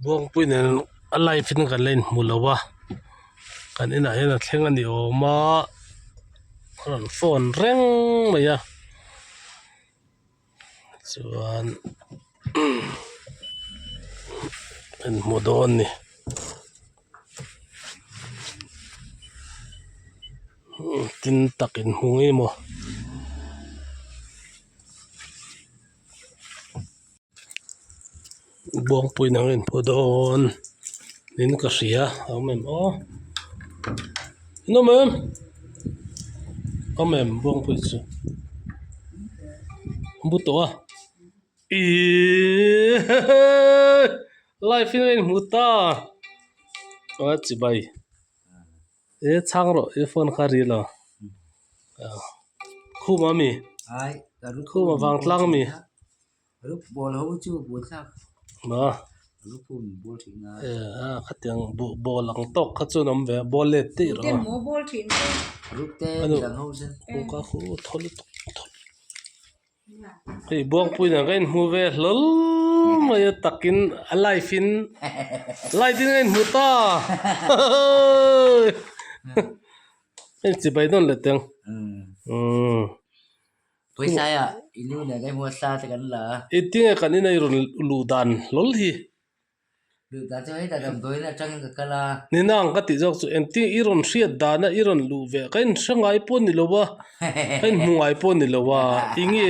Buangpui nen a live in kan la inhmu lo a kan inah hian a thleng a ni awm a a rawn phone reng mai a chuan inhmu dawn a ni. Tin tak inhmu ngei maw. Buangpui nang inhmu dawn in ka hria a awm em aw an awm em awm em Buangpui chu a bu tawh a ihh live in a inhmu ta a chibai e chhang rawh i phone kha ri lo khum a mi khum a vang tlang a mi. Rup ball ho chu buai thlak ma rup ho min ball thin a e a khatiang buh ball ang tawk kha chuan awm ve a ball let daih rawh a maw ball thin te rup te Ano? midang ho zen kawngka khu thaw lutuk thaw hei buangpui nen ka inhmu ve hlawl mai a takin a live in light in ka inhmu ta hei chibai dawn leh teng umm. Pawisaia i nu nen ka hmu a thla te kan la a. I tinge kan inei rawn luh dan hlawl hi. Luh dan chu hetah damdawiin atangin ka kal a. Ni nang ka tih zawk chu engtin i rawn hriat dana i rawn luh ve ka inhre ngai pawh ni lo a, ka inhmu ngai pawh ni lo a, tinge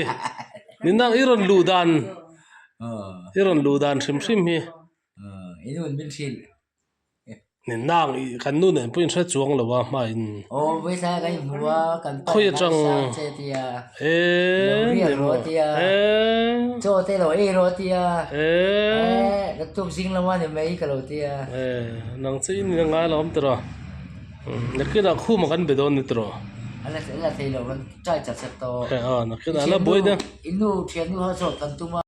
ni nang i rawn luh dan i rawn luh dan hrim hrim hi. I nu in min hrilh. Ni nang i kan nu nen pawh in hre chuang lo a hmain. Aw vawitlai kan inhmu a kan pa Khawi in atang ngaisang che tia e lo riak ni rawh maw tia e chaw te lo ei rawh tia e e naktuk zing lama ni mai ka lo tia. E nang che in a ngai lo awm tiraw nakinah khuma kan be dawn ni tiraw. A la a la thei lo kan try chat chat tawh. E aw nakinah a la buai deuh. I nu thiannu ho zawk kan tum a.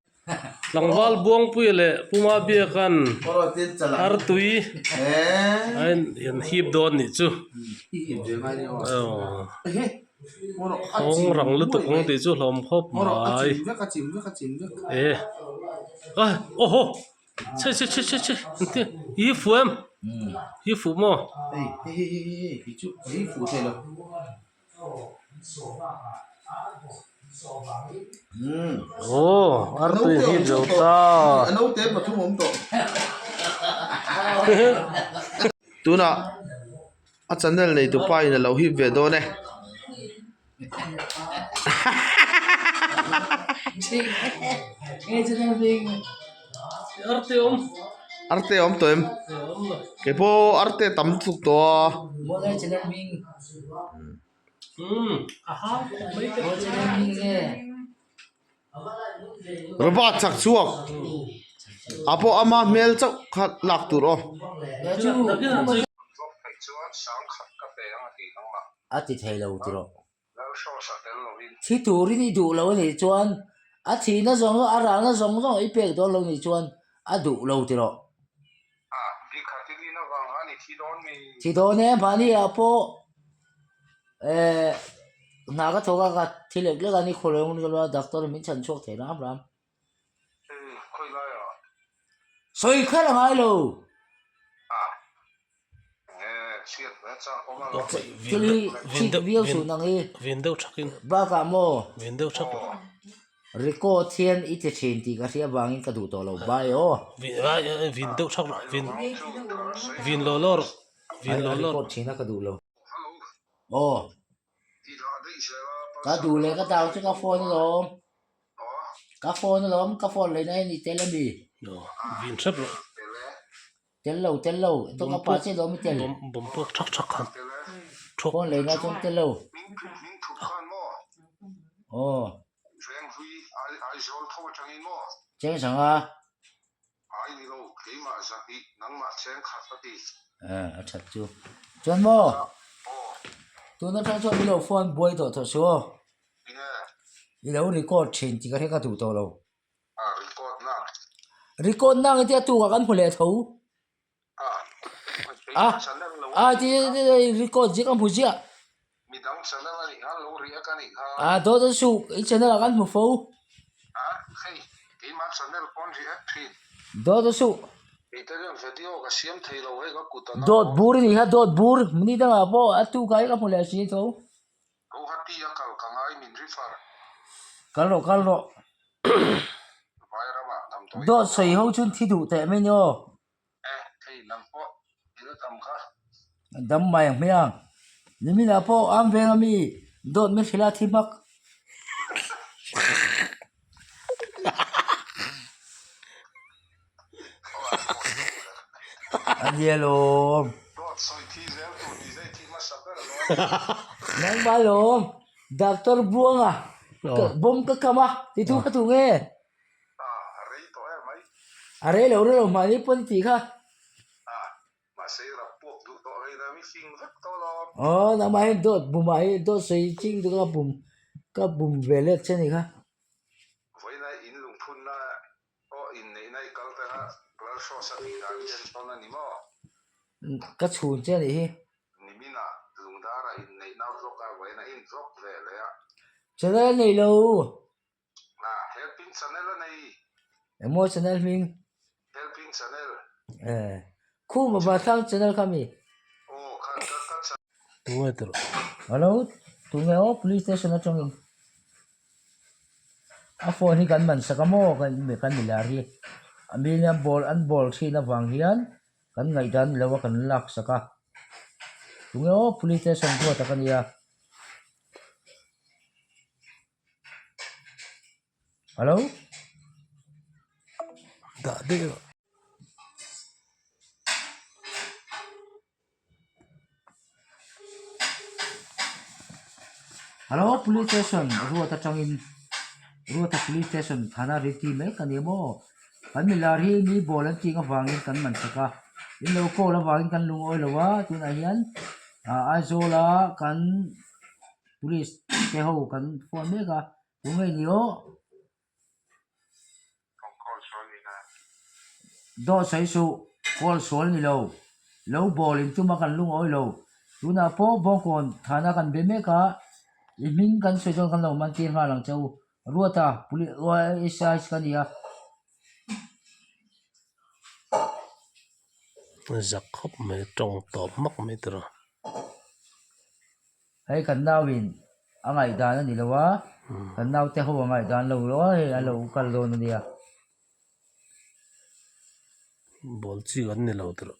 Tlangval Buangpuia leh Puma Biakan artui a in hip dawn nih chu kawng rang lutuk ang tih chu hlawm khawp mai e a aw haw chhe chhe chhe chhe chhe engtin i fuh em i fuh maw. Aw artui hip zo ta. Tunah a channel nei tu pa in a lo hip ve dawn e. Arte awm tawh em? Keipawh arte tam tluk tawh a. Robert chak chhuak a pawh ama hmel chauh kha lak tur aw. A ti thei lo tiraw. Thi turin i duh lo a nih chuan a thihna zawng zawng a ralna zawng zawng i pek dawn lo nih chuan a duh lo tiraw. Thi dawn e mahni ah pawh eh hna ka thawk a ka thi lek lek a ni khaw leh ka lo a doctor in min chhan chhuak thei ram ram. Sawi kher a ngai lo. Thil hi chik viau suh nang hi bakah maw record hian i ti thin tih ka hria vangin ka duh tawh lo bai aw record thin a ka duh lo aw ka duh leh ka dau chu ka phone alawm ka phone alawm ka phone leh na hi ni tel ami. Tel lo tel lo ento ka pa chiah lo mi tel. Bawm pawk thak thak khan. Phone lei na chuan tel lo. Aw. Cheng sanga. A that chu. Chuan maw. Tun atang chuan min lo phone buai tawh tawh suh aw. I lo record thin tih ka hre ka duh tawh lo. Record na ang tia tukah kan hmu leh tho. A a ti record zia ka hmu ziah. A dawt a suh i channel ah kan hmu fo. Dawt a suh. Dawt bur i nih kha dawt bur ni dangah pawh a tukah hi ka hmu leh si tho. Kal rawh kal rawh. Dawt sawi ho chuan thi duh teh mai ni aw. Dam mai ang hmiang. Niminah pawh am veng ami dawt min hrilh a thi hmak. A nia lawm. Nangmah lawm. Doctor Buanga bawm ka kam a ti thu kha tu nge? A rei lo rei lo mahni pawn i tih kha. Aw nangmah hi dawt bumah hi dawt sawi ching chu ka bum ka bum ve let che ni kha. Ka chhun che anih hi. Channel a nei lo. Engmaw channel hming? Eh Khuma Vathlang channel kha mi? Hello tunge aw police station atangin a phone hi kan man sak a maw kan kan mi lar hi a mi nia ball an ball thin avang hian kan ngaihdan ni lo a kan lak sak a tunge aw police station ruat tak a nia. Hello Dah daih rawh. Hello police station ruat atangin ruata police station thana ri ti mek a ni maw kan milar hi mi ball an ching avangin kan man chak a in lo call avangin kan lungawi lo a tunah hian ah Aizawl a kan Police te ho kan phone mek a tunge ni aw dawh sawi suh call sual ni lo lo ball in tuma kan lungawi lo tunah pawh bawngkawn thana kan be mek a i hming kan sawi chuan kan lo man tir nghal ang che u Ruata police ka ni a. Zak khawp mai tawng tawp hmak mai tawh. Hei kan nauin a ngaihdan a ni lo a, kan naute ho a ngaihdan lo lo a hei a lo kal dawn a nia. Ball chi kan ni lo tawh.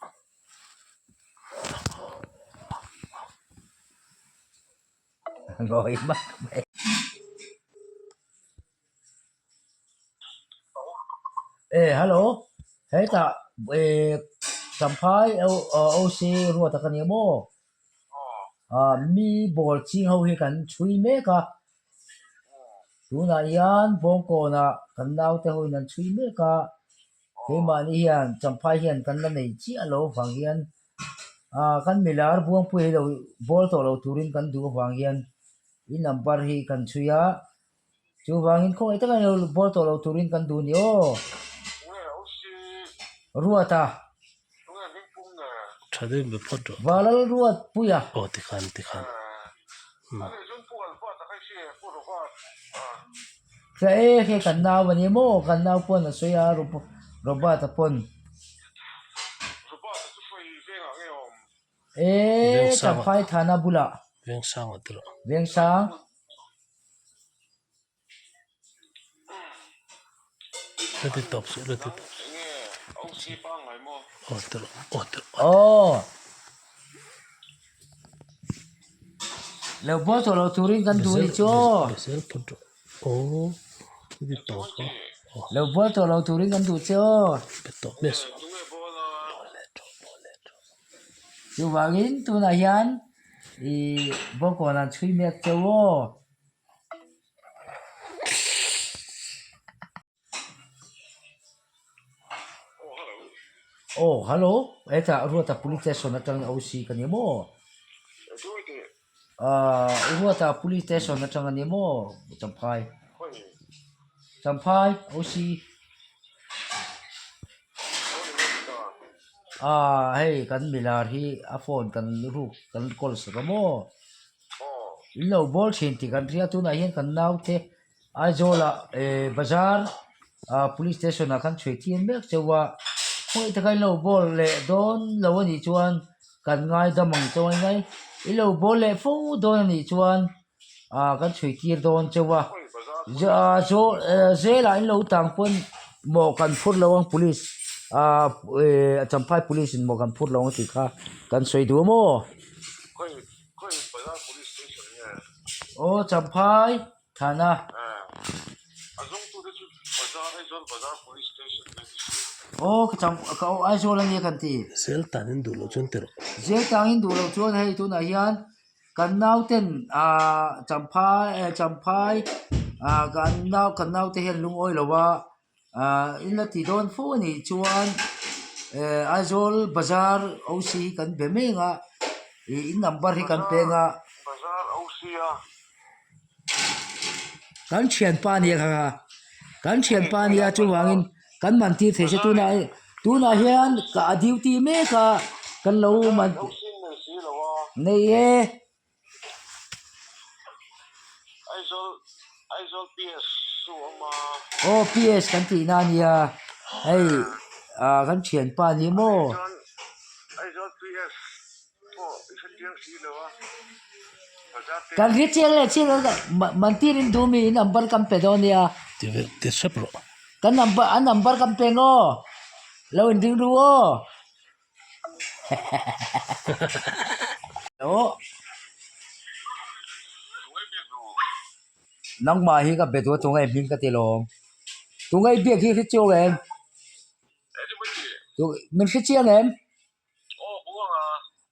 Ngawi mak mai. E hello hetah eh Champhai OC Ruata ka nia maw ah mi ball ching ho hi kan chhui mek a tunah hian Bawngkawnah kan naute ho in an chhui mek a keimahni hian Champhai hian kan la nei chiah lo avang hian ah kan milar Buangpui hi lo ball tawh lo turin kan duh avang hian i number hi kan chhui a. Chuvangin khawngaih taka lo bawl tawh lo turin kan duh ni aw. Ruata. Tha deuh be phawt rawh. Valal Ruat Puia. Aw tikhan tikhan. Tla e hei kan nau a ni maw kan nau pawn a sawi a Robert-a pawn. E Champhai Thana bulah. Vengsang a tirh. Vengsang. La ti tawp suh la ti tawp suh. Aw tirh aw tirh. Aw. Lo bawl tawh lo turin kan duh ni chu aw. Besel phawt rawh. Aw ti tawp a. Lo bawl tawh lo turin kan duh che aw. Be tawp miah suh. Chuvangin tunah hian ih bawngkawn an chhui mek cheu aw. Aw hello hetah Ruata police station atang OC ka ni maw? Ahh Ruata police station atang a ni maw Champhai Champhai OC. Aaa hei kan milar hi a phone kan ruk kan call sak a maw in lo bawl thin tih kan hria tunah hian kan naute Aizawl ah eh bazar ah police station ah khan chhui tir mek cheu a. Khawi taka in lo bawl leh dawn lo a nih chuan kan ngaidam ang chaw a ngai. I lo bawl leh fo dawn a nih chuan ah kan chhui tir dawn cheu a. Zelah in lo tang pawn mawh kan phur lo ang police ah Champhai police in mawh kan phur lo ang tih kha kan sawi duh a maw? Aw Champhai Thana. Aw ka cham ka aw Aizawl ania kan ti. Zel tangin duh loh chuan ti rawh. Zel tangin duh loh chuan hei tunah hian kan nauten ah Champhai eh Champhai ah kan nau kan naute hian lungawi lo a ah in la ti dawn fo a nih chuan eh Aizawl bazar OC hi kan be mek a ih in number hi kan peng a. Kan thianpa nia kha kha kan thianpa nia chuvangin kan man tir thei se tunah tunah hian ka a duty mek a kan lo man nei e. Aw PS kan tihna a nia hei ah kan thianpa ni maw. Kan hre chiang leh chiang lo man tir in duh mi number kan pe dawn nia. Ti ve ti hrep rawh. Kan number a number kan pe ngaw lo in ring ru aw. Aw. Nangmah hi ka be duh a tunge hming ka ti lawm. Tunge i biak hi hre chiang em? Min hre chiang em?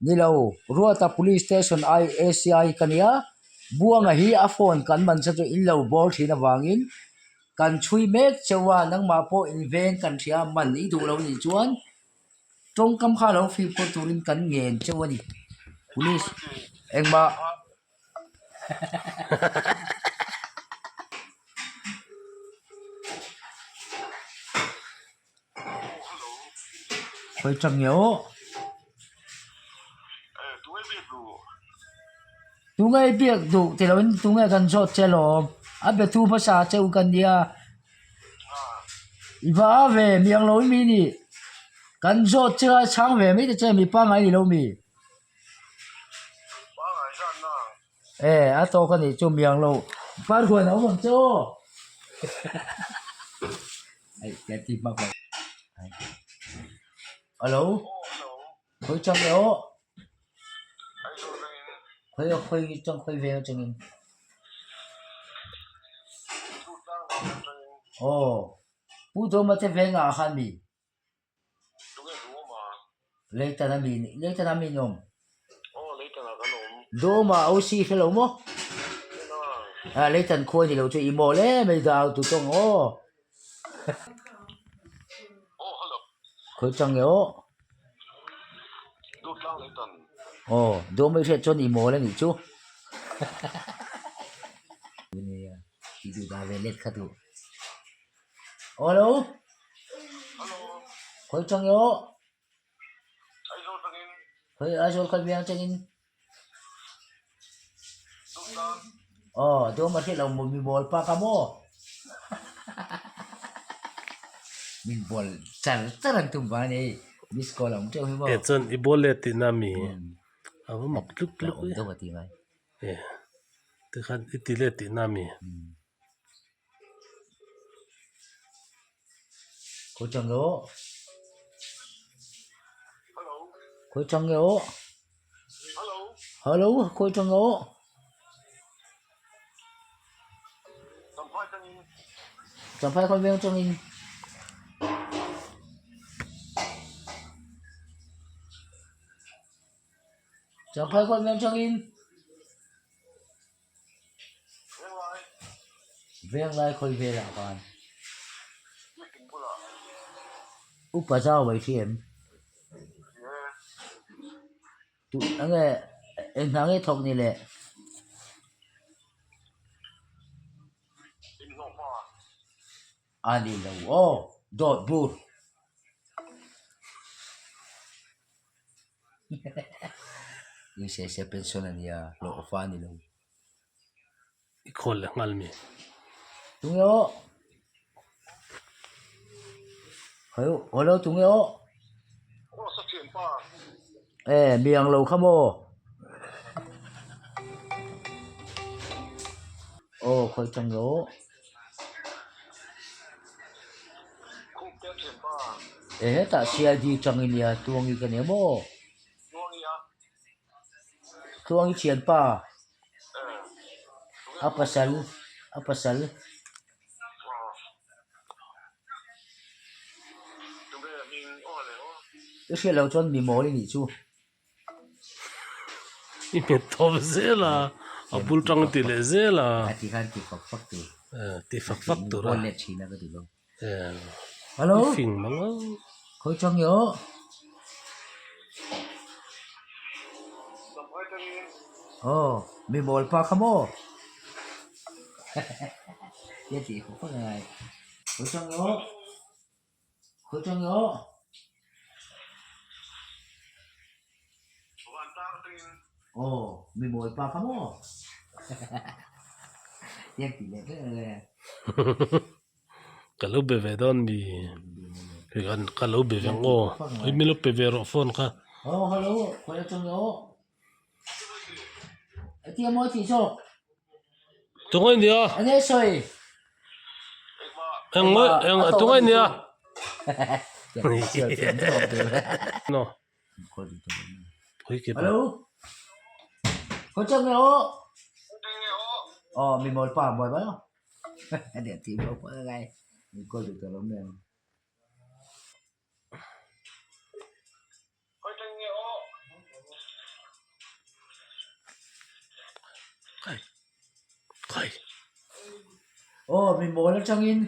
Ni lo, Ruata Police Station IACI ka nia, Buanga hi a phone kan man che chu in lo bawl thin avangin kan chhui mek cheu a, nangmah pawh in veng kan hria man i duh lo nih chuan tawngkam kha lo fimkhur turin kan ngen cheu a ni. Police engmah. Khawi tang nge aw. Tunge i biak duh ti loin tunge kan zawt che lawm. A be tu hmasa che u kan nia. I va a ve mi ang lo i mi nih. Kan zawt che a chhang ve mai ta che mi pangngai ni lo mi. E a tawk a nih chu miang lo par huan a awm ang che aw ai ka ti hmak lo alo khawi chang e aw khawi khawi chang khawi veng atangin aw pu Dawma te vengah khan mi. Leitan a mi Leitan a mi an awm. Dawma OC hre lo maw? Ah Leitan khua ni lo chu i mawl em mai dau tu tawng aw. Khawi chang nge aw. Aw Dawma i hriat chuan i mawl a nih chu. Ti duh dah ve let kha duh. Hello. Khawi tang emaw? Khawi Aizawl khawi biang atangin? Aw dawm a hriat lo maw mi bawl pak a maw? Min bawl char char an tum vang a ni hei miss call a awm teuh hi maw? E chuan i bawl let tihna mi a va mak tluk tluk e. Awm deuh a ti ngai. E tikhan i ti let tihna mi. Khawi tang nge aw? Khawi tang nge aw? Hello khawi tang nge aw? Champhai khawi veng atangin. Champhai khawi veng atangin. Venglai khawi velah khan upa zau mai hi em? Tih enge eng hna nge thawk ni le? A ni lo aw dawt bur. Ucsa pension a nia hlawh fa a ni lo. I khawl leh nghal mi. Tunge aw. Hello tunge aw. E mi ang lo kha maw? Aw khawi tang rawh. E hetah CID tang i nia Tluangi ka nia maw? Tluangi thianpa a pasal a pasal. I hriat loh chuan mi mawl i nih chu. I hmet tawp zel a, a bul tang ti leh zel a. A ti khan ti fak fak tur. Ti fak fak tur a. Bawl let thin a ka ti lo. Hello. I fing mang a. Khawi chang i aw. Aw, mi mawl pa kha maw? Tia tih fak fak a ngai. Khawi chang i aw. Khawi chang i aw. Aw, mi mawl pa kha maw? Tia tih leh vek a ngai. Ka lo be ve dawn mi ka lo be ve ang aw hei min lo pe ve rawh phone kha. Aw hello khawi atang nge aw tia mawi tih zawk. Tungai nia. Enge sawi. Eng mawi eng tungai nia. No. Hello khawi atang nge aw aw mi mawl pa buai mai aw. Aw mi mawl atangin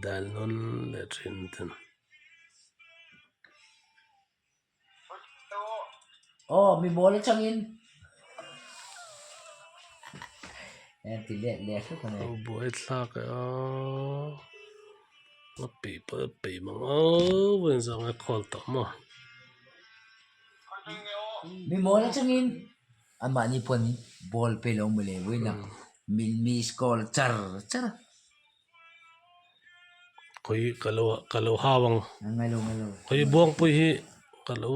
Dal nawn leh thin ten. Aw mi mawl atangin en ti let leh hrep a ni. Aw buai thlak e a a peih pawh a peih mang a vawiin zang a call tawh maw. Mi mawl atangin anmahni pawn ball pe lo mawle vawiin a min miss call char char a. Khawi ka lo ka lo hau ang. Ngai lo ngai lo. Khawi buangpui hi ka lo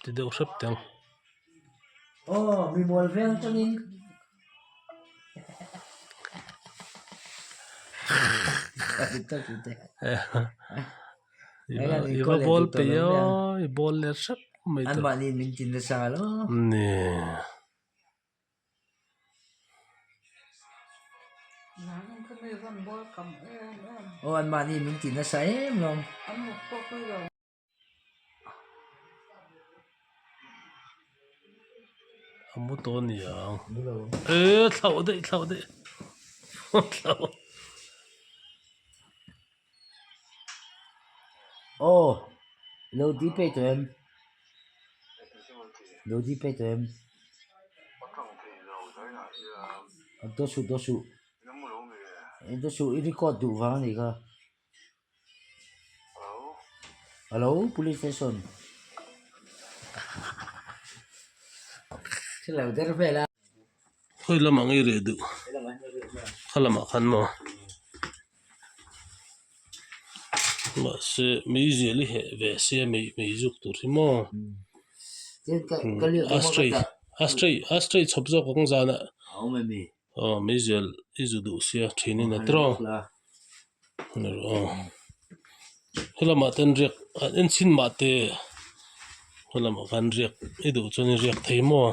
ti deuh hrep teh ang. Aw mi mawl veng atangin I va ball peih a i ball let hrep mai tur. Anmahni min tin nasa lo. Ni. Aw anmahni min ti nasa em lawm. A mu tawh a ni ang. E thlauh daih thlauh daih thlauh. Aw lo di pei tawh em? Lo di pei tawh em? Daw suh daw suh daw suh i record duh vang a nih kha. Hello police station thil lo der vel a. Khawi lamah ngei reh duh kha lamah khan maw mahse meizial i heh ve sia mei mei zuk tur hi maw ashtray ashtray ashtray chhawp zawk ang zanah aw meizial i zu duh sia thinin a tawng aw helamah ten riak an en chhin mah te helamah khan riak i duh chuan i riak thei maw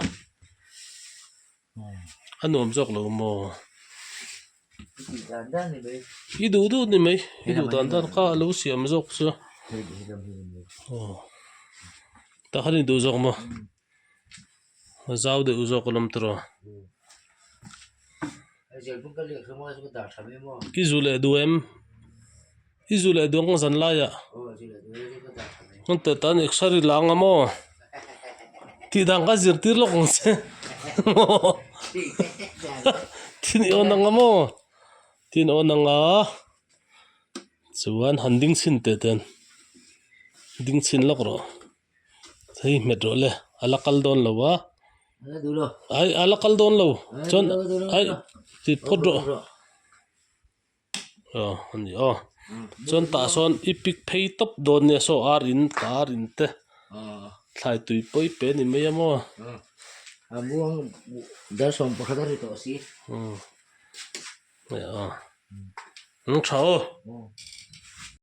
a nuam zawk lo maw i duh duh ni mai i duh dan dan kha a lo siam zawk chu aw tah khan i duh zawk maw. A zau deuh zawk a lawm tawh a. I zu leh duh em? I zu leh duh ang zan laiah. Hmun teh tan exer i la ang a maw? Tih dan kha zirtir lawk ang che. Thin i awn ang a maw? Thin awn ang a. Chuan han ding chhin teh ten. Ding chhin lawk rawh. Hei hmet rawh le a la kal dawn lo a ai a la kal dawn lo chuan ai ti phawt rawh. Aw a ni aw chuan tah sawn i pick phei tawp dawn nia saw ar in ka ar in te thlai tui pawh i pe a ni mai a maw. Umm aw tha aw.